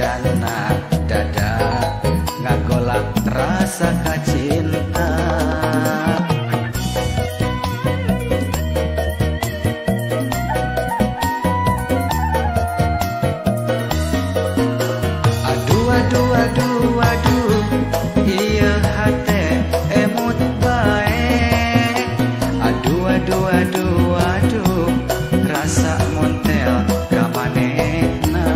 Sanajana dada ngagolak rasa kacinta. Aduh aduh aduh aduh, ieu hate emut bae. Aduh aduh aduh aduh, rasa montel ka manehna.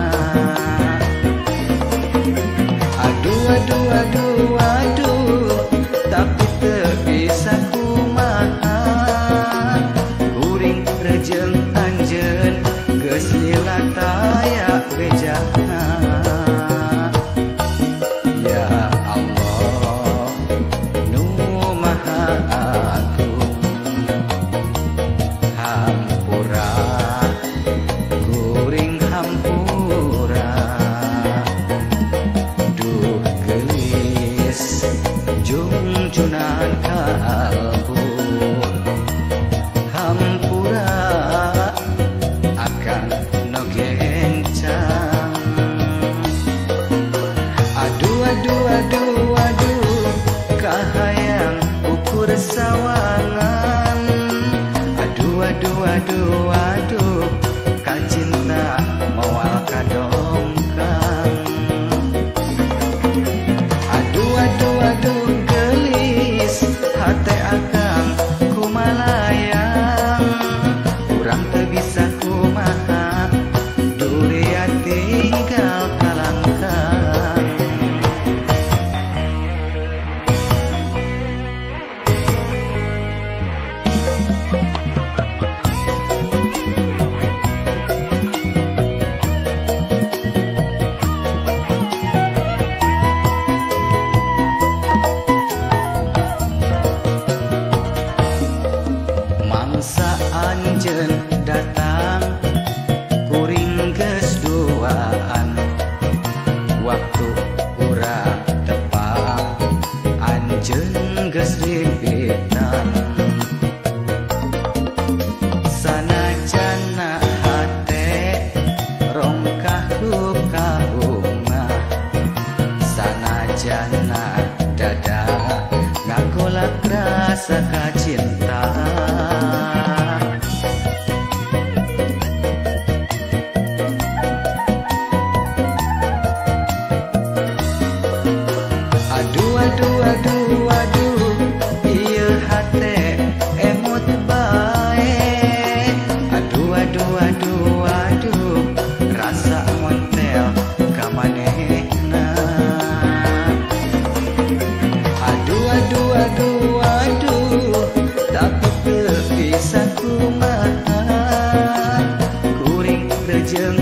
Aduh aduh aduh aduh, tapi teu bisa kumaha. Kuring rejeng anjeun geus lila taya bejana. Ya Allah nu maha agung, hampura kuring hampura. Duh geulis jungjunan kalbu, hampura akan no gencang. Aduh aduh aduh aduh, kahayang ukur sawangan. Aduh aduh aduh aduh, kacinta moal kadongkang. Aduh aduh aduh geulis, hate akang kumalayang. Urang teu bisa kumaha, duria tinggal kalangkang. Mangsa anjeun datang, kuring geus duaan. Waktu urang tepang, anjeun geus rimpitan. Sanajana hate rongkah ku kabunga, sanajana dada ngagolak rasa kacinta. Aduh aduh aduh aduh, ieu hate emut bae. Aduh aduh aduh aduh, rasa montel ka manehna. Aduh aduh aduh aduh, tapi teu bisa kumaha. Kuring rejeng